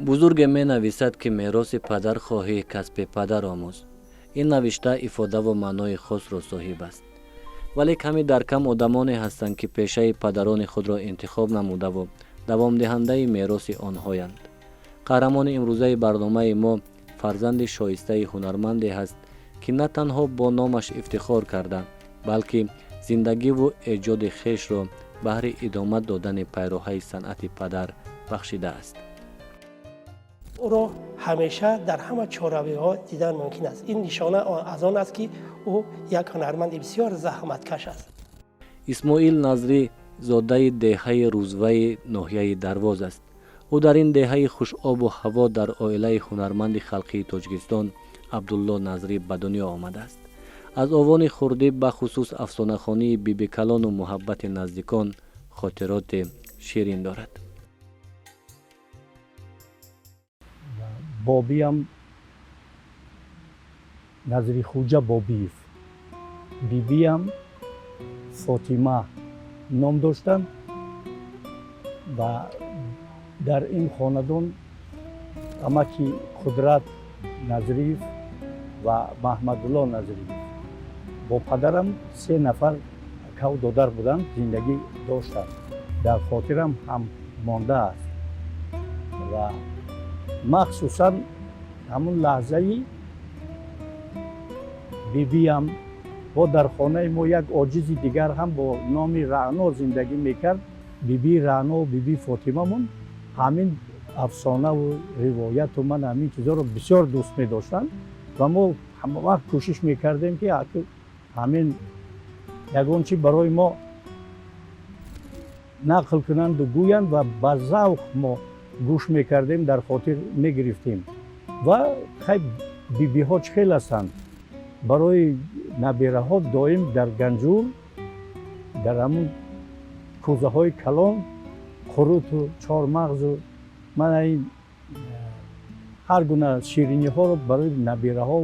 Бузурге менависад, ки мероси падар хоҳӣ, касби падар омӯз. Ин навишта ифодаву маънои хосро соҳиб аст, вале ками дар кам одамоне ҳастанд, ки пешаи падарони худро интихоб намудаву давомдиҳандаи мероси онҳоянд. Қаҳрамони имрӯзаи барномаи мо фарзанди шоистаи ҳунарманде ҳаст, ки на танҳо бо номаш ифтихор карда, балки зиндагиву эҷоди хешро баҳри идома додани пайроҳаи санъати падар бахшидааст. Ӯро ҳамеша дар ҳама чорабиниҳо дидан мумкин аст. Ин нишона аз он аст, ки ӯ як ҳунарманди бисёр заҳматкаш аст. Исмоил Назрӣ зодаи деҳаи Рӯзваи ноҳияи Дарвоз аст. Ӯ дар ин деҳаи хушобу ҳаво дар оилаи ҳунарманди халқии Тоҷикистон Абдулло Назрӣ ба дунё омадааст. Аз овони хурдӣ, бахусус афсонахонии бибикалону муҳаббати наздикон хотироти ширин дорад. Бобиям Назрихуҷа Бобиев, бибиям Фотима ном доштанд ва дар ин хонадон амаки Қудрат Назриев ва Маҳмадулло Назриев бо падарам се нафар акаву додар буданд, зиндагӣ доштанд. Дар хотирам ҳам мондааст ва махсусан ҳамун лаҳзаи бибиям бо дар хонаи мо як оҷизи дигар ҳам бо номи Раъно зиндагӣ мекард. Биби Раъно, биби Фотимамон ҳамин афсонаву ривояту ман ҳамин чизҳоро бисёр дӯст медоштанд ва мо ҳамавақт кӯшиш мекардем, ки ҳамин ягон чи барои мо нақл кунанду гӯянд ва ба завқ мо гӯш мекардем, дар хотир мегирифтем. Ва хай, бибиҳо чӣ хел ҳастанд, барои набераҳо доим дар ганҷур, дар ҳамун кӯзаҳои калон қуруту чормағзу мана ин ҳар гуна шириниҳоро барои набераҳо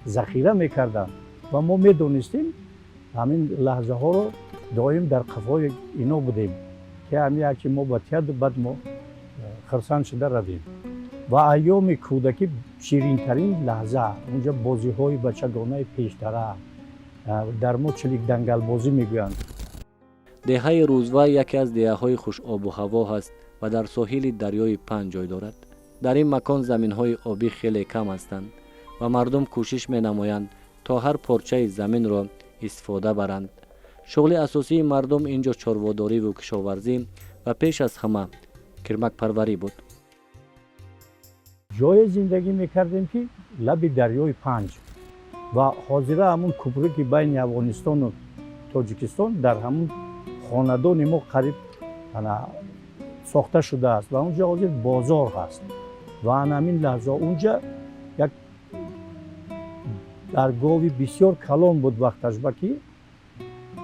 захира мекарданд ва мо медонистем, ҳамин лаҳзаҳоро доим дар қафои ино будем, ки ҳамин яке мо ба театру баъд мо хурсанд шуда равем. Ва айёми кӯдакӣ ширинтарин лаҳза, унҷа бозиҳои бачагонаи пештара, дар мо чиликдангалбозӣ мегӯянд. Деҳаи Рӯзва яке аз деҳаҳои хушобу ҳаво ҳаст ва дар соҳили дарёи Панҷ ҷой дорад. Дар ин макон заминҳои обӣ хеле кам ҳастанд ва мардум кӯшиш менамоянд, то ҳар порчаи заминро истифода баранд. Шуғли асосии мардум ин ҷо чорводориву кишоварзӣ ва пеш аз ҳама кирмакпарварӣ буд. Ҷое зиндагӣ мекардем, ки лаби дарёи Панҷ ва ҳозира ҳамун кӯпруки байни Афғонистону Тоҷикистон дар ҳамун хонадони мо қариб сохта шудааст ва унҷа ҳозир бозор ҳаст. Ва ана ҳамин лаҳза унҷа як даргови бисёр калон буд вақташ ба, ки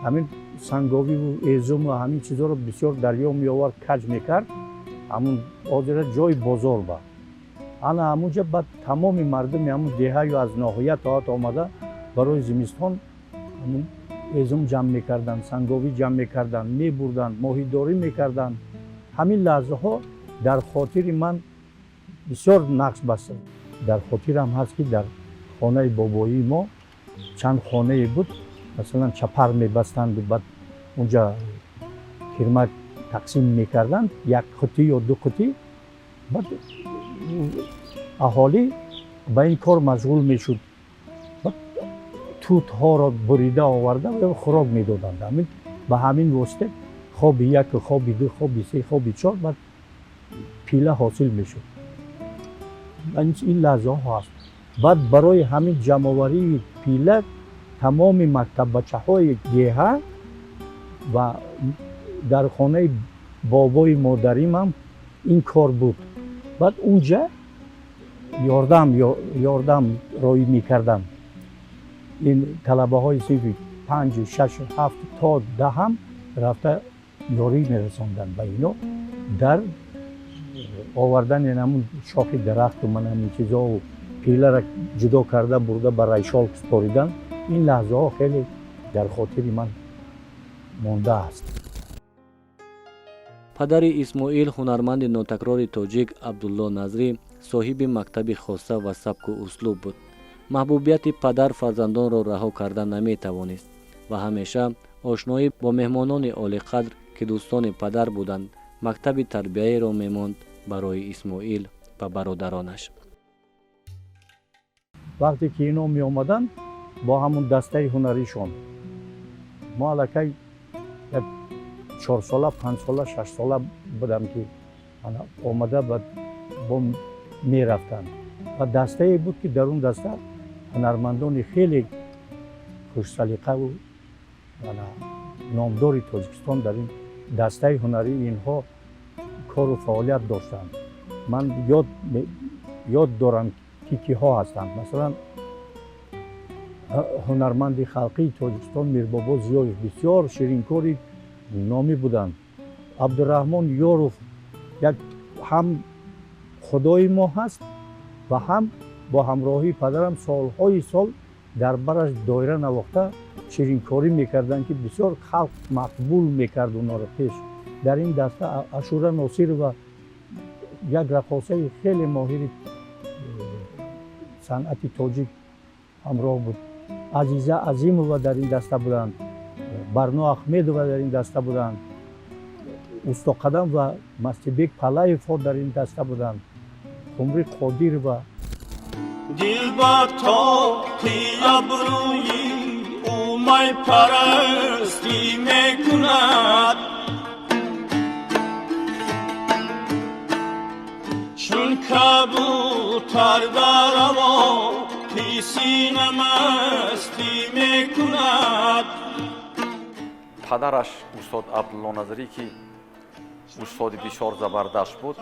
ҳамин санговиву эзуму ҳамин чизҳоро бисёр дарё меовард, каҷ мекард. Ҳамун ҳозира ҷои бозор ба ана ҳамунҷа баъд тамоми мардуми ҳамун деҳаю аз ноҳия тоат омада барои зимистон ҳамун эзум ҷамъ мекарданд, санговӣ ҷамъ мекарданд, мебурданд, моҳидорӣ мекарданд. Ҳамин лаҳзаҳо дар хотири ман бисёр нақш баста. Дар хотирам ҳаст, ки дар хонаи бобоии мо чанд хонае буд, масалан, чапар мебастанду баъд унҷа кирмак тақсим мекарданд, як қутӣ ё ду қутӣ. Баъд аҳолӣ ба ин кор машғул мешуд, тутҳоро бурида оварда хӯрок медоданд. Ҳамин ба ҳамин восита хоби як, хоби ду, хоби се, хоби чор, баъд пила ҳосил мешуд. Ин лаҳзаҳо ҳаст. Баъд барои ҳамин ҷамъоварии пила тамоми мактаббачаҳои деҳа ва дар хонаи бобои модаримам ин кор буд. Баъд унҷа ёрдам роӣ мекарданд. Ин талабаҳои синфи панҷу, шашу, ҳафт то 10-ам рафта ёрӣ мерасонданд ба ино дар овардани ҳамун шохи дарахту ман ҳамин чизову пилара ҷудо карда бурда ба райшол супоридан. Ин лаҳзаҳо хеле дар хотири ман мондааст. Падари Исмоил, ҳунарманди нотакрори тоҷик Абдулло Назрӣ, соҳиби мактаби хоса ва сабку услуб буд. Маҳбубияти падар фарзандонро раҳо карда наметавонист ва ҳамеша ошноӣ бо меҳмонони олиқадр, ки дӯстони падар буданд, мактаби тарбияеро мемонд барои Исмоил ва бародаронаш. Вақте ки ино меомаданд бо ҳамун дастаи ҳунаришон, мо аллакай як 4сола, 5сола, 6сола будам, ки омада бо мерафтанд ва дастае буд, ки дар он даста ҳунармандони хеле хушсалиқаву номдори Тоҷикистон дар ин дастаи ҳунарии инҳо кору фаъолият доштанд. Ман ёд дорам, ки киҳо ҳастанд. Масалан, ҳунарманди халқии Тоҷикистон Мирбобо Зиёев бисёр ширинкори номӣ буданд. Абдураҳмон Ёров як ҳам худои мо ҳаст ва ҳам бо ҳамроҳии падарам солҳои сол дар бараш доира навохта ширинкорӣ мекарданд, ки бисёр халқ мақбул мекард онҳоро пеш. Дар ин даста Ашура Носирова, як раққосаи хеле моҳири санъати тоҷик, ҳамроҳ буд. Азиза Азимова дар ин даста буданд, Барно Ахмедова дар ин даста буданд, Устоқадам ва Мастибек Палаевҳо дар ин даста буданд, Қумри Қодирова. Дил ба тоқи абрӯи ӯ майпарастӣ мекунад, чун кабутар дар ҳаво сина мастӣ мекунад. Падараш устод Абдулло Назарӣ, ки устоди бисёр забардаст буд,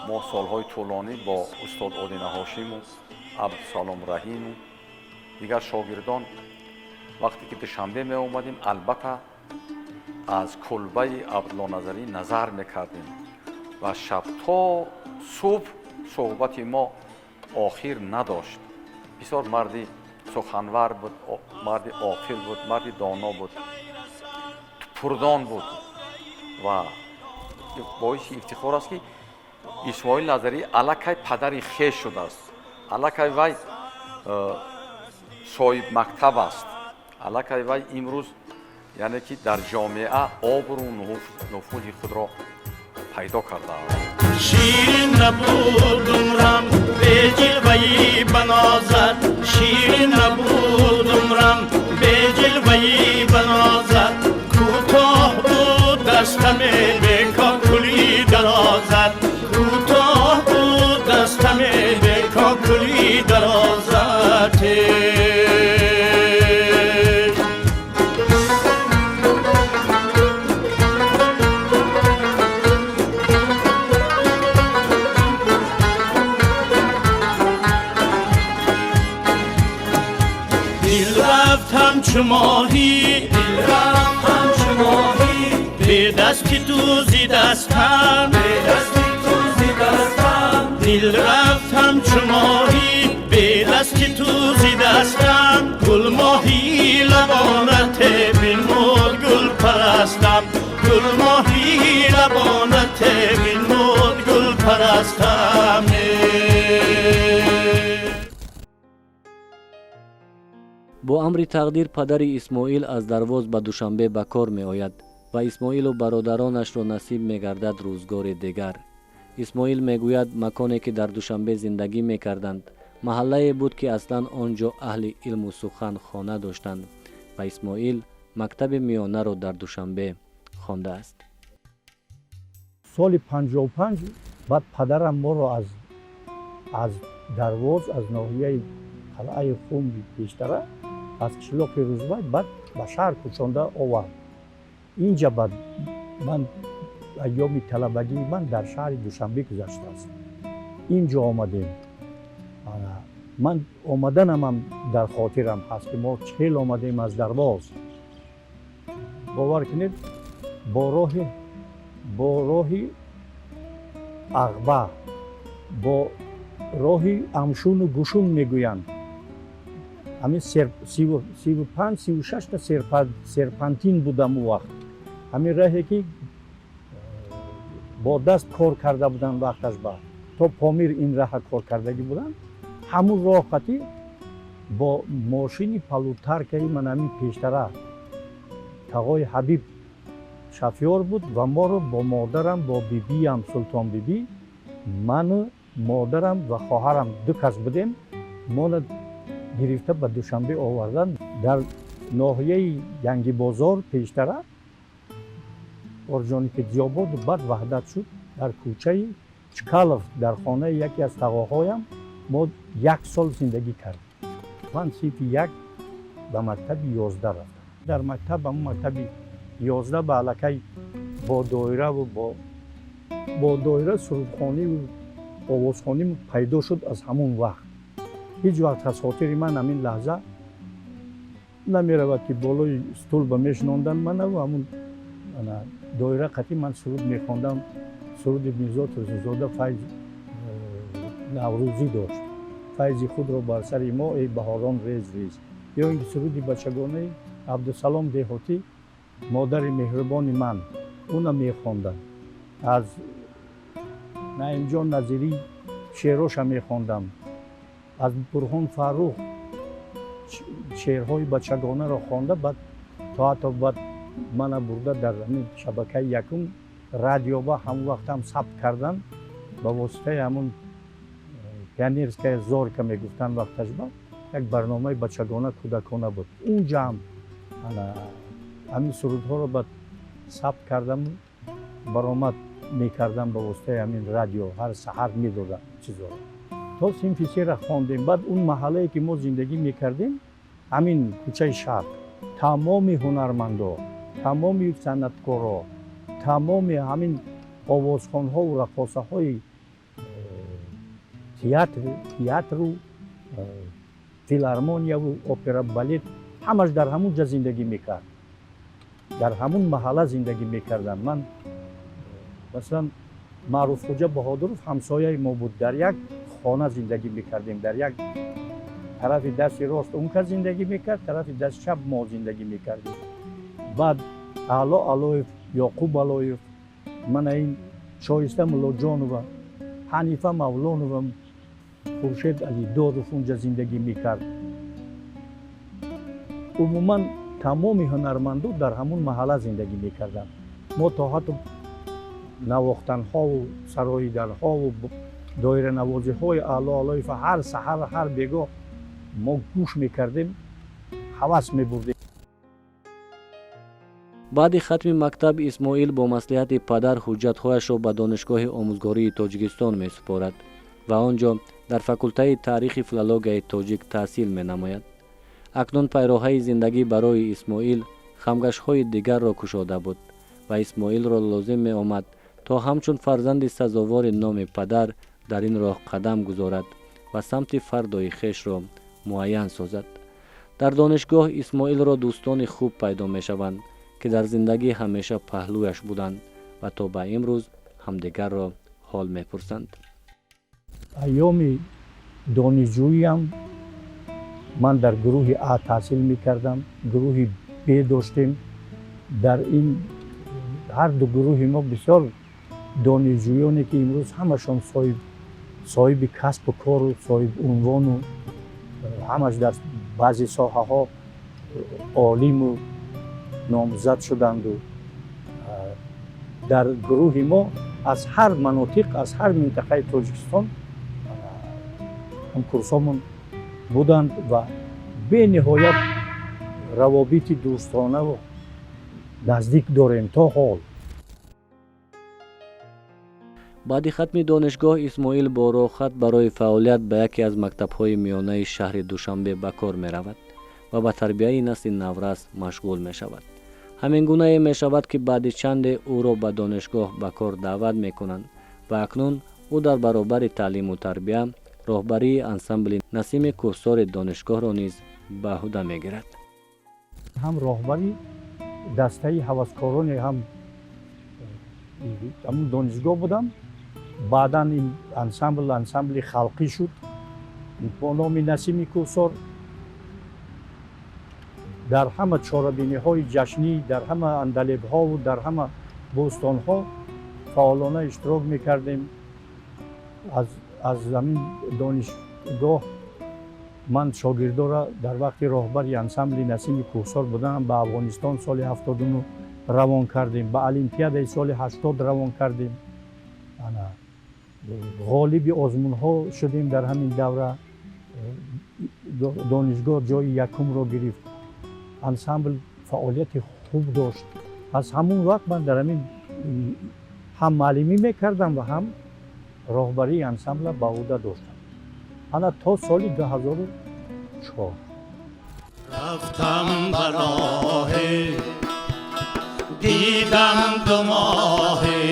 мо солҳои тӯлонӣ бо устод Одина Ҳошиму, Абдусалом Раҳиму дигар шогирдон вақте ки Душанбе меомадем, албатта аз кулбаи Абдулло Назарӣ назар мекардем ва шаб то субҳ суҳбати мо охир надошт. Бисёр марди суханвар буд, марди оқил буд, марди доно буд, пурдон буд. Ва боиси ифтихор аст, ки Исмоил Назарӣ аллакай падари хеш шудааст, аллакай вай соҳибмактаб аст, аллакай вай имрӯз, яъне ки дар ҷомеа обру нуфузи худро пайдо кардааст. Ширин набуд умрам беҷилваи банозат, ширин набуд умрам беҷилваи банозат, кӯтоҳ буд дастаме бекокули дарозат, кӯтоҳ буд дастаме бекокули дарозат. Дил рафт ҳамчу моҳӣ, дил рафт ҳамчу моҳӣ, бе дасти ту зи дастам, бе дасти ту зи дастам. Дил рафт ҳамчу моҳӣ, бе дасти ту зи дастам, гулмоҳӣ лабонате бинмуд гул парастам, гулмоҳӣ лабонате бинмуд гул парастам. Бо амри тақдир падари Исмоил аз Дарвоз ба Душанбе ба кор меояд ва Исмоилу бародаронашро насиб мегардад рӯзгори дигар. Исмоил мегӯяд, маконе ки дар Душанбе зиндагӣ мекарданд, маҳаллае буд, ки аслан он ҷо аҳли илму сухан хона доштанд ва Исмоил мактаби миёнаро дар Душанбе хондааст. Соли 55 баъд падарам моро аз Дарвоз, аз ноҳияи Қалъаи Хум, пештара аз қишлоқи Рӯзбай, баъд ба шаҳр кӯчонда овард. Инҷа баъд ман айёми талабагии ман дар шаҳри Душанбе гузаштааст. Инҷо омадем. Ман омаданамам дар хотирам ҳаст, ки мо чӣ хел омадем аз Дарвоз. Бовар кунед, бо роҳи Ағба, бо роҳи Амшуну Гушун мегӯянд, ҳамин 35, 36-та серпантин будам. У вақт ҳамин раҳе ки Бо даст кор карда буданд вақташ ба то Помир ин раҳа кор кардагӣ буданд. Ҳамун роҳ қатӣ бо мошини полуторкаи ман ҳамин пештара тағои Ҳабиб шофёр буд ва моро бо модарам, бо бибиям Султонбибӣ, ману модарам ва хоҳарам ду кас будем, моро гирифта ба Душанбе оварданд. Дар ноҳияи Янгибозор, пештара Орҷоникидзиёбоду баъд Ваҳдат шуд, дар кӯчаи Чкалов, дар хонаи яке аз тағоҳоям мо як сол зиндагӣ кардем. Ман синфи як ба мактаби 11 рафтам. Дар мактаб, ҳамун мактаби 11, ба аллакай бо доираву бо доира сурудхониву овозхонӣ пайдо шуд. Аз ҳамон вақт ҳеҷ вақт аз хотири ман ҳамин лаҳза намеравад, ки болои стул ба мешинонданд манаву ҳамун доира қатӣ ман суруд мехондам. Суруди Мирзо Турсунзода файз наврӯзӣ дошт: «Файзи худро бар сари мо, эй баҳорон, рез, рез», ё ин ки суруди бачагонаи Абдусалом Деҳотӣ «Модари меҳрубони ман», уна мехондам. Аз Наимҷон Назирӣ шеъроша мехондам, аз Бурҳон Фаррух шеърҳои бачагонаро хонда, баъд то ҳатто баъд мана бурда дар ҳамин шабакаи якум радиоба ҳамон вақтам сабт кардан ба воситаи ҳамун «Пионерская зорька» мегуфтанд вақташба, як барномаи бачагона, кӯдакона буд. Унҷа ҳам ҳамин сурудҳоро ба сабт кардам, баромад мекардам ба воситаи ҳамин радио, ҳар саҳар медодам чизоро. То синфи сера хондем. Баъд он маҳаллае, ки мо зиндагӣ мекардем, ҳамин кӯчаи Шарқ, тамоми ҳунармандо, тамоми санъаткоро, тамоми ҳамин овозхонҳову раққосаҳои театру филармонияву опера, балет, ҳамаш дар ҳамун ҷа зиндагӣ мекард, дар ҳамун маҳалла зиндагӣ мекарданд. Ман, масалан, Маъруфхоҷа Баҳодуров ҳамсояи мо буд, дар як хона зиндагӣ мекардем. Дар як тарафи дасти рост он кас зиндагӣ мекард, тарафи дасти чап мо зиндагӣ мекардем. Баъд Аъло Алоев, Ёқуб Алоев, мана ин Шоиста Муллоҷонова, Ҳанифа Мавлонова, Хуршед Алидодов унҷа зиндагӣ мекард. Умуман тамоми ҳунармандо дар ҳамун маҳалла зиндагӣ мекарданд. Мо то ҳатто навохтанҳову сароиданҳову доиранавозиҳои Аъло Алоева ҳар саҳар, ҳар бегоҳ мо гӯш мекардем, ҳавас мебурдем. Баъди хатми мактаб Исмоил бо маслиҳати падар ҳуҷҷатҳояшро ба Донишгоҳи омӯзгории Тоҷикистон месупорад ва он ҷо дар факултаи таърихи филологияи тоҷик таҳсил менамояд. Акнун пайроҳаи зиндагӣ барои Исмоил хамгашҳои дигарро кушода буд ва Исмоилро лозим меомад, то ҳамчун фарзанди сазовори номи падар дар ин роҳ қадам гузорад ва самти фардои хешро муайян созад. Дар донишгоҳ Исмоилро дӯстони хуб пайдо мешаванд, ки дар зиндагӣ ҳамеша паҳлӯяш буданд ва то ба имрӯз ҳамдигарро ҳол мепурсанд. Айёми донишҷӯиам ман дар гурӯҳи А таҳсил мекардам, гурӯҳи Б доштем. Дар ин ҳар ду гурӯҳи мо бисёр донишҷӯёне, ки имрӯз ҳамашон соҳиби касбу кору соҳиби унвону ҳамаш дар баъзе соҳаҳо олиму номзад шуданду, дар гурӯҳи мо аз ҳар манотиқ, аз ҳар минтақаи Тоҷикистон ҳамкурсомон буданд ва бениҳоят равобити дӯстонаву наздик дорем то ҳол. Баъди хатми донишгоҳ Исмоил бо роҳхат барои фаъолият ба яке аз мактабҳои миёнаи шаҳри Душанбе ба кор меравад ва ба тарбияи насли наврас машғул мешавад. Ҳамин гунае мешавад, ки баъди чанде ӯро ба донишгоҳ ба кор даъват мекунанд ва акнун ӯ дар баробари таълиму тарбия роҳбарии ансамбли «Насими кӯҳсори» донишгоҳро низ ба ӯҳда мегирад. Ҳам роҳбари дастаи ҳаваскорони ҳам ҳамун донишгоҳ будам. Баъдан ин ансамбл ансамбли халқӣ шуд бо номи «Насими кӯҳсор». Дар ҳама чорабиниҳои ҷашнӣ, дар ҳама андалебҳову дар ҳама бӯстонҳо. Фаъолона иштирок мекардем. Аз ҳамин донишгоҳ ман шогирдора дар вақти роҳбари ансамбли Насими Кӯҳсор буданам ба Афғонистон соли 79 равон кардем, ба Олимпиадаи соли 80 равон кардем. Ана ғолиби озмунҳо шудем. Дар ҳамин давра донишгоҳ ҷои якумро гирифт, ансамбл фаъолияти хуб дошт. Аз ҳамун вақт ман дар ҳамин ҳам муаллимӣ мекардам ва ҳам роҳбарии ансамбла ба ӯҳда доштам, ана то соли 2004. Рафтам ба роҳе, дидам ду моҳе,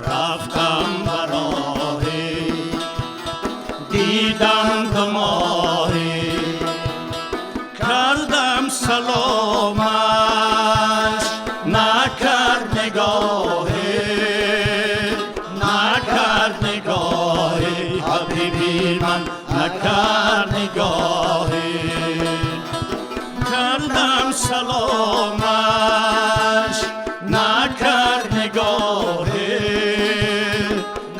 рафтам ба роҳе, дидам ду моҳе, кардам саломаш, накард нигоҳе, накард нигоҳе, ҳабиби ман накард нигоҳе, кардам саломаш, накард нигоҳе,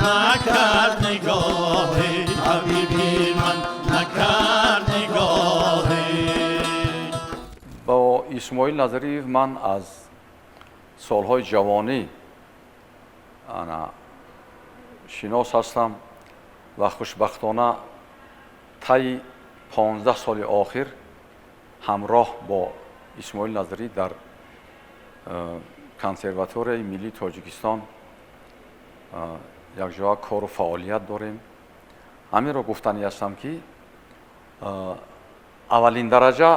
накард нигоҳе, ҳабиби ман накард нигоҳе. Бо Исмоил Назариев ман аз солҳои ҷавонӣ ана шинос ҳастам ва хушбахтона тайи 15 соли охир ҳамроҳ бо Исмоил Назарӣ дар Консерваторияи миллии Тоҷикистон якҷоя кору фаъолият дорем. Ҳаминро гуфтанӣ ҳастам, ки аввалин дараҷа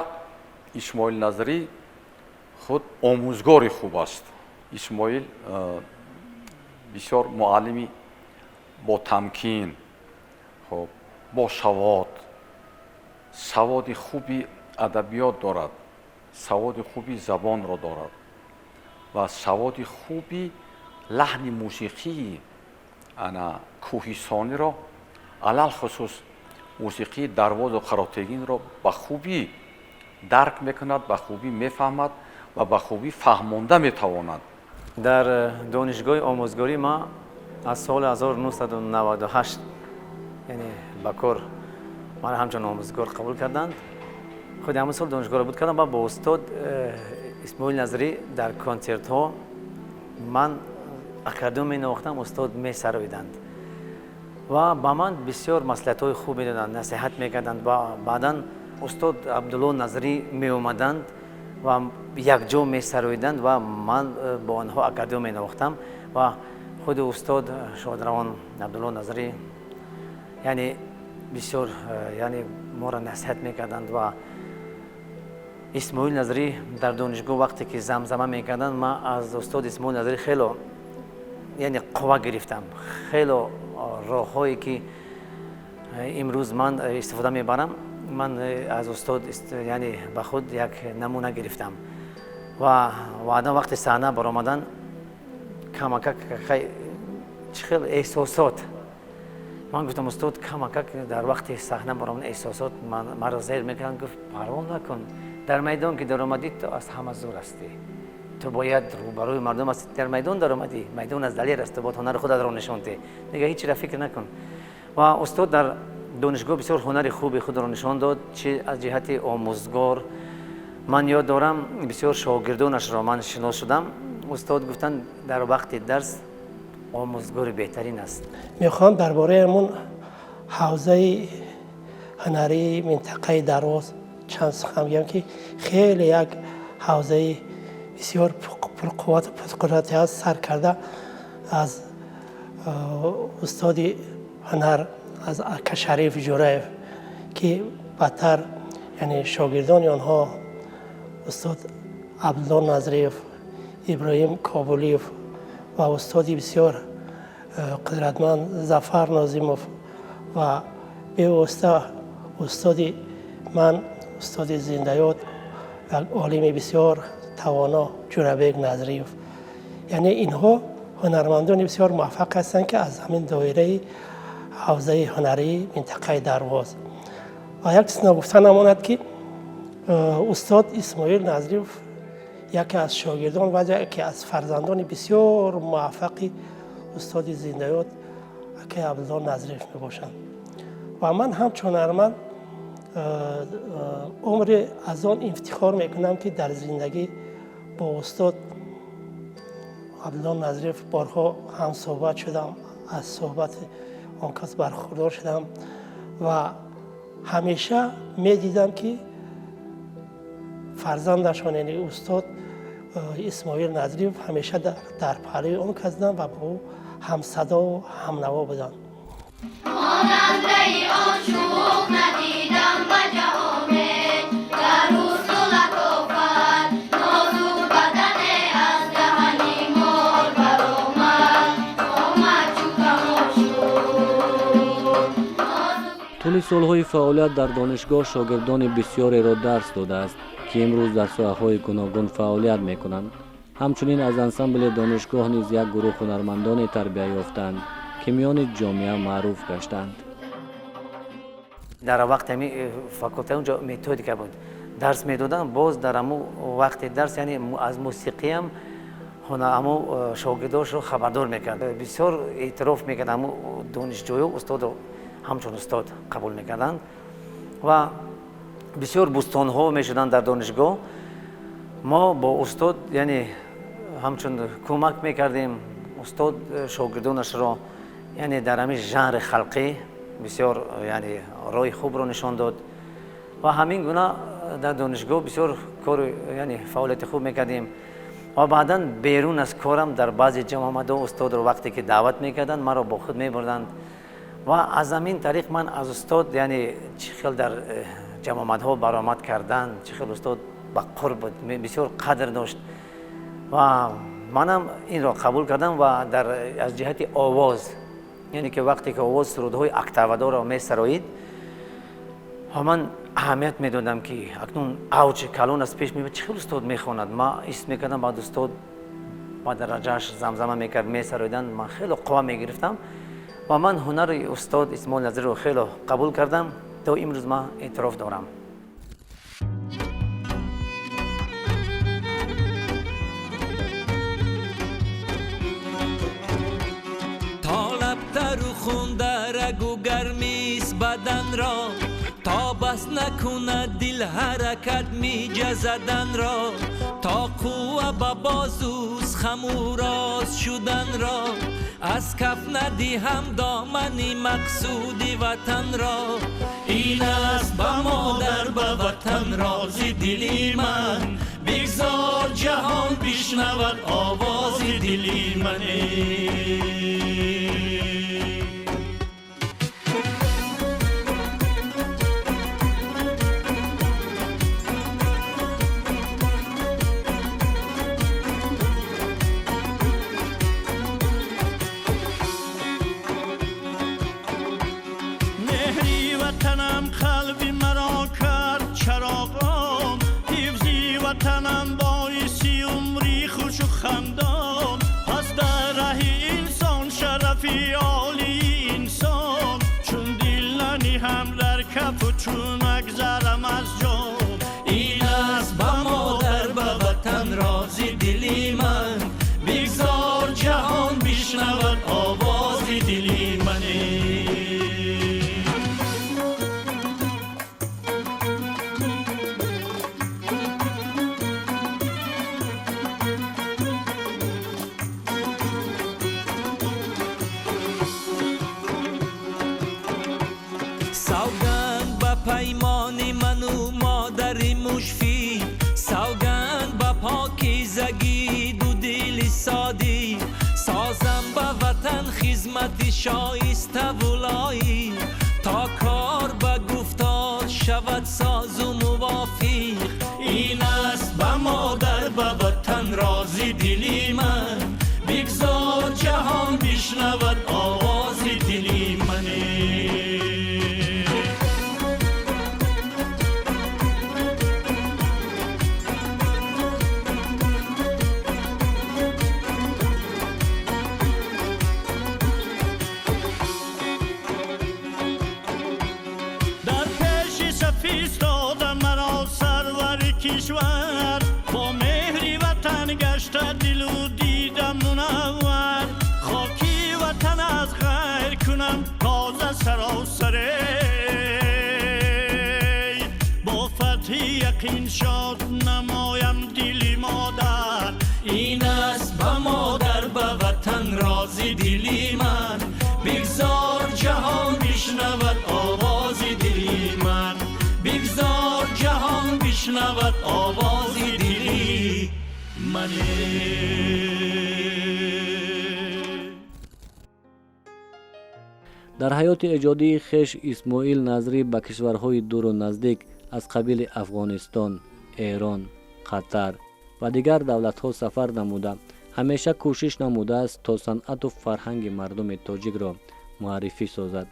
Исмоил Назарӣ худ омӯзгори хуб аст. Исмоил бисёр муаллими ботамкин, хуб, босавод, саводи хуби адабиёт дорад, саводи хуби забонро дорад ва саводи хуби лаҳни мусиқии ана кӯҳистониро, алалхусус мусиқии Дарвозу Қаротегинро ба хубӣ дарк мекунад, ба хубӣ мефаҳмад ва ба хубӣ фаҳмонда метавонад. Дар донишгоҳи омӯзгорӣ ман аз соли 1998, яъне ба кор ман ҳамчун омӯзгор қабул карданд. Худи ҳамон сол донишгоҳро буд кардам ва бо устод Исмоил Назарӣ дар консертҳо ман аккордеон менавохтам, устод месароиданд ва ба ман бисёр маслиҳатҳои хуб медоданд, насиҳат мекарданд. Ва баъдан устод Абдулло Назарӣ меомаданд ва якҷо месароиданд ва ман бо онҳо аккордеон менавохтам. Ва худи устод шодравон Абдулло Назарӣ, яъне бисёр яъне моро насиҳат мекарданд. Ва Исмоил Назарӣ дар донишгоҳ вақте ки замзама мекарданд, ман аз устод Исмоил Назарӣ хело яъне қувва гирифтам. Хело роҳҳое ки имрӯз ман истифода мебарам, ман аз устод яъне ба худ як намуна гирифтам. Ва баъдан вақте саҳна баромадан, камакак чӣ хел эҳсосот, ман гуфтам: «Устод, камакак дар вақти саҳна баромадан эҳсосот маро зер мекунанд». Гуфт: «Парво накун, дар майдон ки даромадӣ, ту аз ҳама зур ҳастӣ, ту бояд рӯбарӯи мардум ҳастӣ, дар майдон даромадӣ, майдон аз далер аст, ту бояд ҳунари худатро нишон диҳӣ, дига ҳеҷ фикр накун». Ва устод дар донишгоҳ бисёр ҳунари хуби худро нишон дод, чи аз ҷиҳати омӯзгор. Ман ёд дорам, бисёр шогирдонашро ман шинос шудам. Устод гуфтанд, дар вақти дарс омӯзгори беҳтарин аст. Мехоҳам дар бораи ҳамон ҳавзаи ҳунарии минтақаи Дарвоз чанд сухан бигӯям, ки хеле як ҳавзаи бисёр пурқуввату пурқудрате аст. Сар карда аз устоди ҳунар, аз ака Шариф Ҷураев, ки баъдтар яъне шогирдони онҳо устод Абдулло Назриев, Иброҳим Кобулиев ва устоди бисёр қудратманд Зафар Нозимов ва бевосита устоди ман, устоди зиндаёд, як олими бисёр тавоно Ҷурабек Назриев. Яъне инҳо ҳунармандони бисёр муваффақ ҳастанд, ки аз ҳамин доираи ҳавзаи ҳунарии минтақаи Дарвоз. Ва як чиз ногуфта намонад, ки устод Исмоил Назриев Яке аз шогирдон ва яке аз фарзандони бисёр муваффақи устоди зиндаёд акай Абдулло Назриев мебошанд. Ва ман ҳамчун ҳунарманд умре аз он ифтихор мекунам, ки дар зиндагӣ бо устод Абдулло Назриев борҳо ҳамсӯҳбат шудам, аз суҳбати он кас бархурдор шудам ва ҳамеша медидам, ки фарзандашон, яъне устод Исмоил Назриев, ҳамеша дар паҳлӯи он кас буданд ва бо ӯ ҳамсадову ҳамнаво буданд. Монандаи он шӯх надидам ба ҷаҳоне, дар ҳусну латофат нозук бадане аз даҳани мор баромад, омад чу камон шуд. Тӯли солҳои фаъолият дар донишгоҳ шогирдони бисёреро дарс додааст, ки имрӯз дар соҳаҳои гуногун фаъолият мекунанд. Ҳамчунин аз ансамбли донишгоҳ низ як гурӯҳ ҳунармандоне тарбия ёфтанд, ки миёни ҷомеа маъруф гаштанд. Дар вақти ҳами факултет унҷо методика буд, дарс медодам. Боз дар ҳаму вақти дарс, яъне аз мусиқиам ҳаму шогирдошро хабардор мекард, бисёр эътироф мекард. Ҳаму донишҷӯё устодро ҳамчун устод қабул мекарданд ва бисёр бӯстонҳо мешуданд дар донишгоҳ. Мо бо устод, яъне ҳамчун кӯмак мекардем. Устод шогирдонашро, яъне дар ҳамин жанри халқӣ бисёр, яъне роҳи хубро нишон дод ва ҳамин гуна дар донишгоҳ бисёр кори, яъне фаъолияти хуб мекардем. Ва баъдан берун аз корам дар баъзе ҷамъомадҳо устодро вақте ки даъват мекарданд, маро бо худ мебурданд ва аз ҳамин тариқ ман аз устод, яъне чӣ хел дар ҷамъомадҳо баромад кардан, чӣ хел устод ба қурб буд, бисёр қадр дошт ва манам инро қабул кардам. Ва дар аз ҷиҳати овоз, яъне ки вақте ки овоз сурудҳои октавадорро месароид ва ман аҳамият медодам, ки акнун авҷи калон аз пеш мебад, чӣ хел устод мехонад. Ман ҳис мекардам, баъд устод ба дараҷааш замзама мекард, месароиданд, ман хеле қувва мегирифтам ва ман ҳунари устод Исмоил Назриро хеле қабул кардам, то имрӯз ман эътироф дорам. Талабтару хундарагу гармист баданро, то бас накунад дил ҳаракат миҷазаданро, то қувва ба бозуз хаму рост шуданро, аз каф надиҳам домани мақсуди ватанро. Ин аст ба модар, ба ватан рози дили ман, бигзор ҷаҳон бишнавад овози дили мане. Меҳри ватанам қалби маро кард чароғон, ҳифзи ватанам боиси умри хушу хандон. Пас дар раҳи инсон шарафи олии инсон, чун дил наниҳам дар кафу чун нагзарам аз ҷон. Ин аст ба модар, ба ватан рози дили ман, бигзор ҷаҳон бишнавад овози дили мане. Савганд ба паймони ману модари мушфиқ, савганд ба покизагӣ ду дили содиқ, созам ба ватан хизмати шоиставу лоиқ, то кор ба гуфтор шавад созу мувофиқ. Ин аст ба модар, ба ватан рози дили ман, бигзор ҷаҳон бишнавад овози дили мане. Гашта дилу дида мунаввар, хоки ватан аз ғайр кунам тоза саросаре. Бо фатҳи яқин шод намоям дили модар. Ин аст ба модар, ба ватан рози дили ман. Бигзор ҷаҳон бишнавад овози дили ман, бигзор ҷаҳон бишнавад овози дили ман. Дар ҳаёти эҷодии хеш Исмоил Назрӣ ба кишварҳои дуру наздик аз қабили Афғонистон, Эрон, Қатар ва дигар давлатҳо сафар намуда, ҳамеша кӯшиш намудааст, то санъату фарҳанги мардуми тоҷикро муаррифӣ созад.